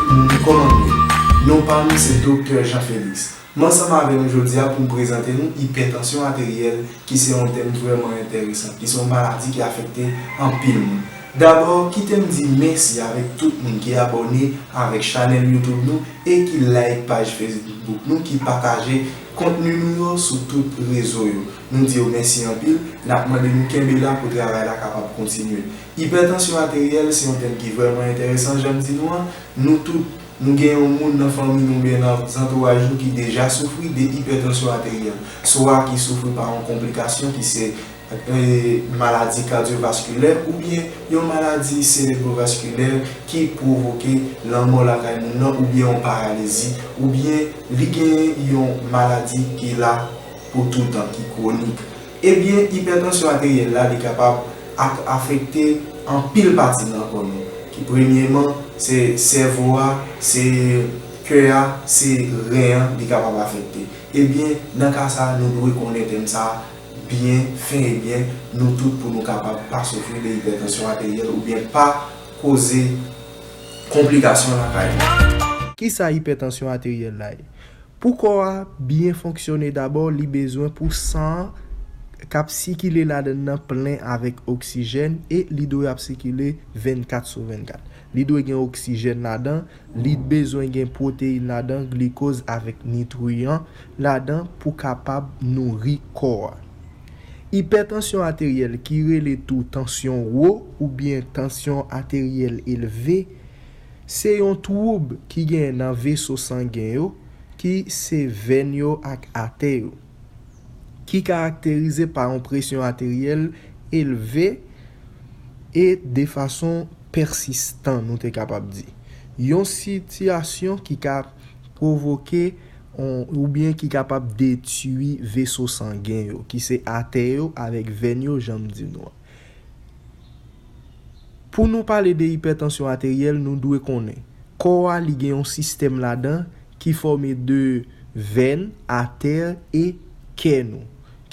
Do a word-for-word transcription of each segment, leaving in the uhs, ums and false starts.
Kòman nou ye? Non pa m se Doktè Jean Félix. M ansanm avè nou jodi a pou m prezante nou ipètansyon ateryèl, ki se yon tèm vrèman enteresan, ki se yon maladi ki afekte anpil moun. Dabò, kite m di mèsi avèk tout moun ki abòne avèk chanèl YouTube nou e ki like paj Facebook nou, ki pataje kontni nou yo sou tout rezo yo. Nou di yo mèsi anpil, n ap mande nou kenbe la pou travay la kapab kontinye. Ipètansyon ateryèl se yon tèm ki vrèman enteresan, jan m di nou an. Nou tout, nou gen yon moun nan fanmi nou oubyen nan zantouraj nou ki deja soufri de ipètansyon ateryèl, swa ki soufri pa yon konplikasyon ki se, e, maladi kadyovaskilè oubyen yon maladi serebrovaskilè ki pwovoke lanmò lakay moun nan oubyen yon paralizi oubyen li gen yon maladi ki la pou toutan, ki kwonik. Ebyen, ipètansyon ateryèl la, li kapab ak-, afekte anpil pati nan kò nou. Ki premyeman, se sèvo a, se kè a, se ren an, li kapab afekte. Ebyen, nan ka sa a, nou dwe konnen tèm sa a byen fen e byen, nou tout pou nou kapab pa soufri de ipètansyon ateryèl oubyen pa koze konplikasyon lakay nou. Kisa ipètansyon ateryèl la ye? Pou kò a byen fonksyone, dabò, li bezwen pou san an k ap sikile ladan l nan plen avèk oksijèn e li dwe ap sikile vennkat sou vennkat. Li dwe gen oksijèn ladan, li bezwen gen pwoteyin ladan, glikoz avèk nitriyan ladan pou kapab nouri kò a. Ipètansyon ateryèl, ki rele tou tansyon wo oubyen tansyon ateryèl elve, se yon twoub ki genyen nan veso sangen yo, ki se venn yo ak atè yo, ki karakterize pa yon presyon ateryèl elve e de fason pèsistan, nou te kapab di. Yon sitiyasyon ki ka pwovoke, on, oubyen ki kapab detwi veso sangen yo, ki se atè yo avèk venn yo, jan m di nou an. Pou nou pale de ipètansyon ateryèl, nou dwe konnen kò a, li gen yon sistèm ladan ki fòme de venn, atè e kè nou.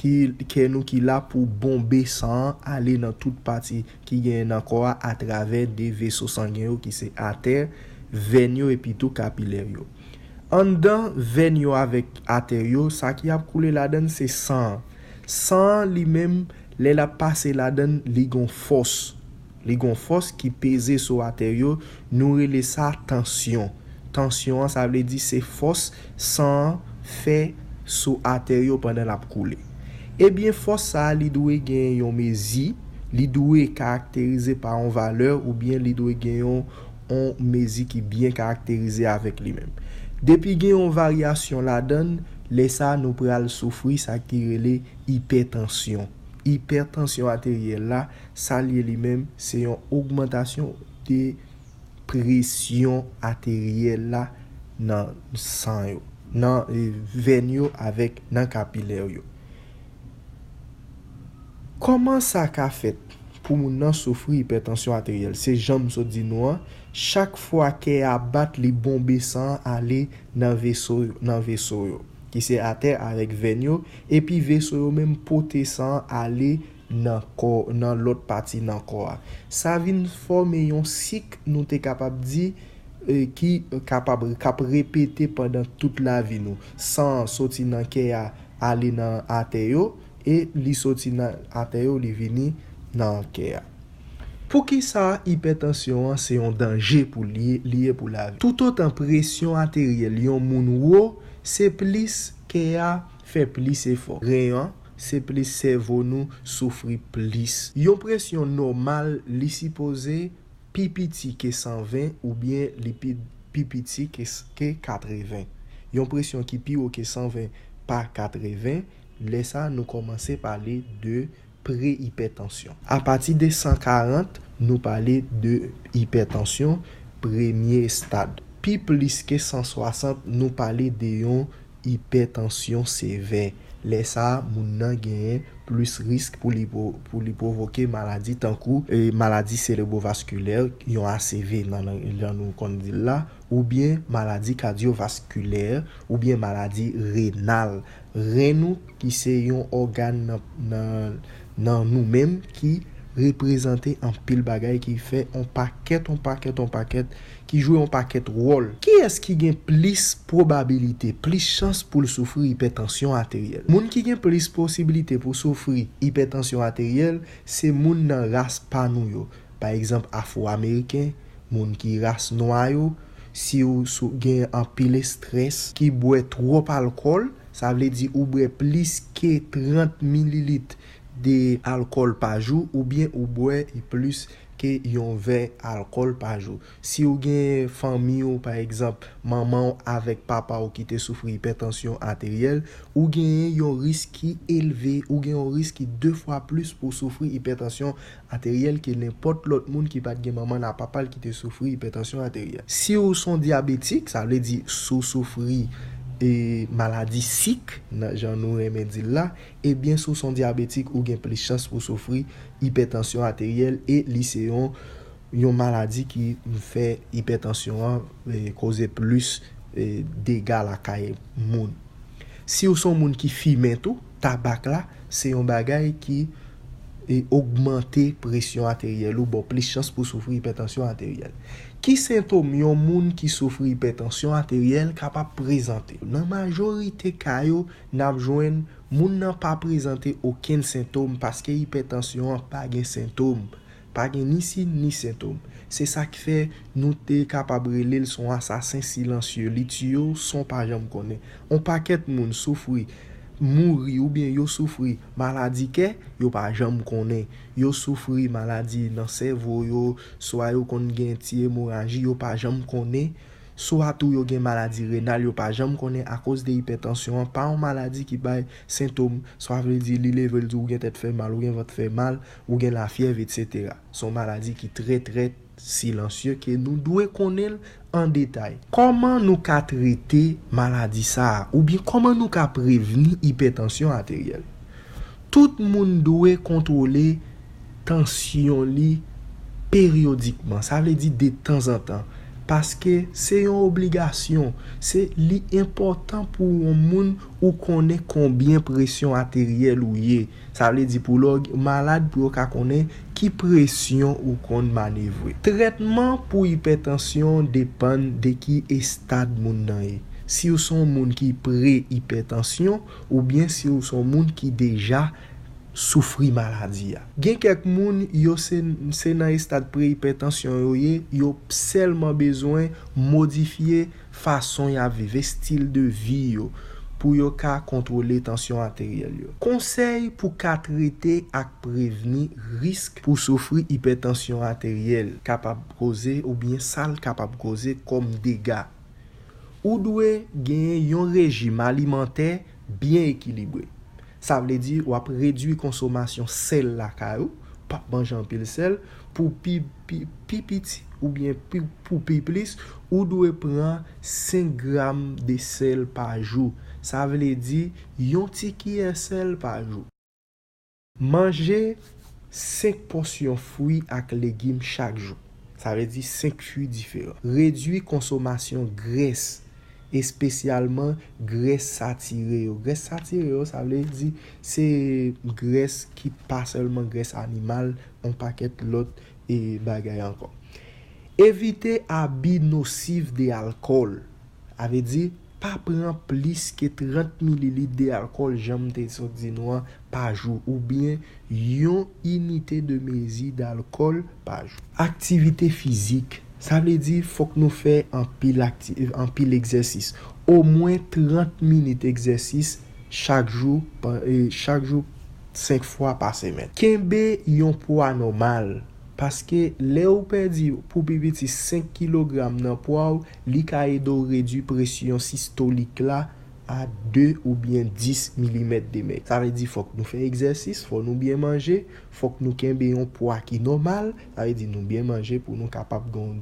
Ki, kè nou ki la pou bonbe san an ale nan tout pati ki genyen nan kò a atravè de veso sangen yo ki se atè, venn yo epi tou kapilè yo. Anndan venn yo avèk atè yo, sa ki ap koule ladan l se san an. San an li menm, lè l ap pase ladan l, li gon fòs. Li gon fòs ki peze sou atè yo, nou rele sa tansyon. Tansyon an, sa vle di se fòs san an fè sou atè yo pandan l ap koule. Ebyen, fòs sa a, li dwe gen yon mezi, li dwe karakterize pa yon valè oubyen li dwe gen yon, yon mezi ki byen karakterize avèk li menm. Depi gen yon varyasyon ladan l, lè sa a nou pral soufri sa ki rele ipètansyon. Ipètansyon ateryèl la, sa l ye li menm, se yon ogmantasyon de presyon ateryèl la nan san yo, nan, e, venn yo avèk nan kapilè yo. Kòman sa ka fèt pou moun nan soufri ipètansyon ateryèl? Se jan m sot di nou an, chak fwa kè a ap bat, li bonbe san an ale nan veso, nan veso yo, ki se atè avèk venn yo, epi veso yo menm pote san an ale nan kò, nan lòt pati nan kò a. Sa vin fòme yon sik, nou te kapab di, e, ki kapab, k ap repete pandan tout lavi nou. San an soti nan kè a, ale nan atè yo, e li soti nan atè yo, li vini nan kè a. Poukisa ipètansyon an se yon danje pou li, li ye pou lavi? Toutotan presyon ateryèl yon moun wo, se plis kè a fè plis efò. Ren an, se plis sèvo nou soufri plis. Yon presyon nòmal, li sipoze pi piti ke san ven oubyen li pi, pi piti ke, ke katreven. Yon presyon ki pi wo ke san ven pa katreven, lè sa a nou kòmanse pale de pre-ipètansyon. Apati de san karant, nou pale de ipètansyon premye estad. Pi plis ke san swasant, nou pale de yon ipètansyon sevè. Lè sa a, moun nan genyen plis risk pou li po-, pou li pwovoke maladi tankou, e, maladi serebrovaskilè, yon A C V nan, nan, jan nou konn di l la, oubyen maladi kadyovaskilè, oubyen maladi renal. Ren nou, ki se yon ògàn nan, nan, nan nou menm ki reprezante anpil bagay ki fè on pakèt, on pakèt, on pakèt, ki jwe on pakèt wòl. Kiyès ki gen plis pwobabilite, plis chans pou l soufri ipètansyon ateryèl? Moun ki gen plis posibilite pou soufri ipètansyon ateryèl, se moun nan ras pa nou yo. Pa egzanp, Afwo-Ameriken, moun ki ras nwa yo, si w sou, gen anpil estrès, ki bwè twòp alkòl, sa vle di ou bwè plis ke trant mililit de alkòl pa jou, oubyen ou bwè plis ke yon vè alkòl pa jou. Si w gen fanmi w, pa egzanp, manman w avèk papa w ki te soufri ipètansyon ateryèl, ou genyen yon risk ki elve, ou gen yon risk ki de fwa plis pou w soufri ipètansyon ateryèl ke nenpòt lòt moun ki pa t gen manman nan papa l ki te soufri ipètansyon ateryèl. Si w s on dyabetik, sa vle di si w soufri e, maladi sik, nan jan nou renmen di l la, ebyen, si w s on dyabetik, ou gen plis chans pou w soufri ipètansyon ateryèl e li se yon, yon maladi ki fè ipètansyon an e, koze plis e, dega lakay moun. Si w s on moun ki fimen tou, tabak la, se yon bagay ki e, ogmante presyon ateryèl ou, ba w plis chans pou w soufri ipètansyon ateryèl. Ki sentòm yon moun ki soufri ipètansyon ateryèl kapab prezante? Nan majorite ka yo, n ap jwenn moun nan pa prezante okenn sentòm paske ipètansyon an pa gen sentòm. Pa gen ni siy ni sentòm. Se sa k fè nou te kapab rele l s on asasen silansye. Li tiye w san w pa janm konnen. On pakèt moun soufri, mouri oubyen yo soufri maladi kè, yo pa janm konnen. Yo soufri maladi nan sèvo yo, swa yo konn gen ti emoraji, yo pa janm konnen. Swa tou yo gen maladi renal, yo pa janm konnen akoz de ipètansyon an, pa yon maladi ki bay sentòm, sa vle di li leve l di ou gen tèt fè mal, ou gen vant fè mal, ou gen lafyèv, etsetera. Se yon maladi ki trè, trè silansye ke nou dwe konnen l an detay. Kòman nou ka trete maladi sa a? Oubyen kòman nou ka prevni ipètansyon ateryèl? Tout moun dwe kontwole tansyon li peryodikman, sa vle di detanzantan, paske se yon obligasyon, se li enpòtan pou yon moun ou konnen konbyen presyon ateryèl ou ye. Sa vle di pou lè w malad, pou yo ka konnen ki presyon ou konn manevre. Trètman pou ipètansyon depann de ki estad moun nan ye. Si w se yon moun ki pre-ipètansyon, oubyen si w se yon moun ki deja soufri maladi a. Gen kèk moun, yo se, se nan estad pre-ipètansyon yo ye, yo sèlman bezwen modifye fason y ap viv, estil de vi yo, pou yo ka kontwole tansyon ateryèl yo. Konsèy pou ka trete ak prevni risk pou soufri ipètansyon ateryèl kapab koze oubyen sa l kapab koze kòm dega. Ou dwe genyen yon rejim alimantè byen ekilibre. Sa vle di w ap redui konsomasyon sèl lakay ou, p ap manje anpil sèl, pou pi, pi, pi piti oubyen pi, pou pi plis, ou dwe pran senk gram de sèl pa jou. Sa vle di yon ti kiyè sèl pa jou. Manje senk pòsyon fwi ak legim chak jou. Sa vle di senk fwi diferan. Redui konsomasyon grès, espesyalman grès satire yo. Grès satire yo, sa vle di se grès ki pa sèlman grès animal, on pakèt lòt e bagay ankò. Evite abi nosif de alkòl. Sa vle di, pa pran plis ke trant mililit de alkòl, jan m te sot di nou an, pa jou, oubyen yon inite de mezi dalkòl pa jou. Aktivite fizik, sa vle di fòk nou fè anpil akti-, anpil egzèsis. Omwen trant minit egzèsis chak jou, pa, e, chak jou, senk fwa pa semèn. Kenbe yon pwa nòmal, paske lè ou pèdi pou pi piti senk kilogram nan pwa w, li ka ede w redui presyon sistolik la a de oubyen dis milimèt de mèg. Sa vle di fòk nou fè egzèsis, fò nou byen manje, fòk nou kenbe yon pwa ki nòmal, sa vle di nou byen manje pou nou kapab gen yon,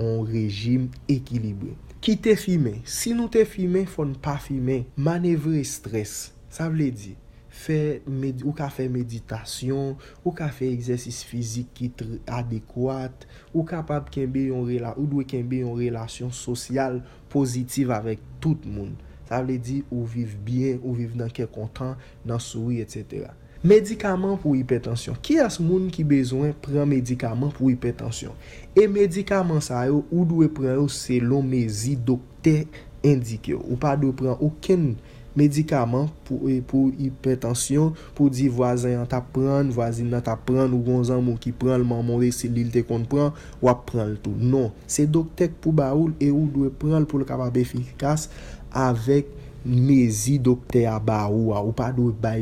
yon rejim ekilibre. Kite fimen. Si nou te fimen, fò n pa fimen. Manevre estrès. Sa vle di, fè med-, ou ka fè meditasyon, ou ka fè egzèsis fizik ki tr-, adekwat, ou kapab kenbe yon rela-, ou dwe kenbe yon relasyon sosyal pozitiv avèk tout moun. Sa vle di ou viv byen, ou viv nan kè kontan, nan souri, etsetera. Medikaman pou ipètansyon. Kiyès moun ki bezwen pran medikaman pou ipètansyon? E medikaman sa yo, ou dwe pran yo selon mezi doktè endike w. Ou pa dwe pran okenn medikaman pou, e, pou ipètansyon, pou di vwazen an t ap pran l, vwazin nan t ap pran l, ou gon zanmi w ki pran l, manman w e se li l te konn pran, w ap pran l tou. Non, se doktè k pou ba ou l e ou dwe pran l pou l kapab efikas avèk mezi doktè a ba ou a. Ou pa dwe bay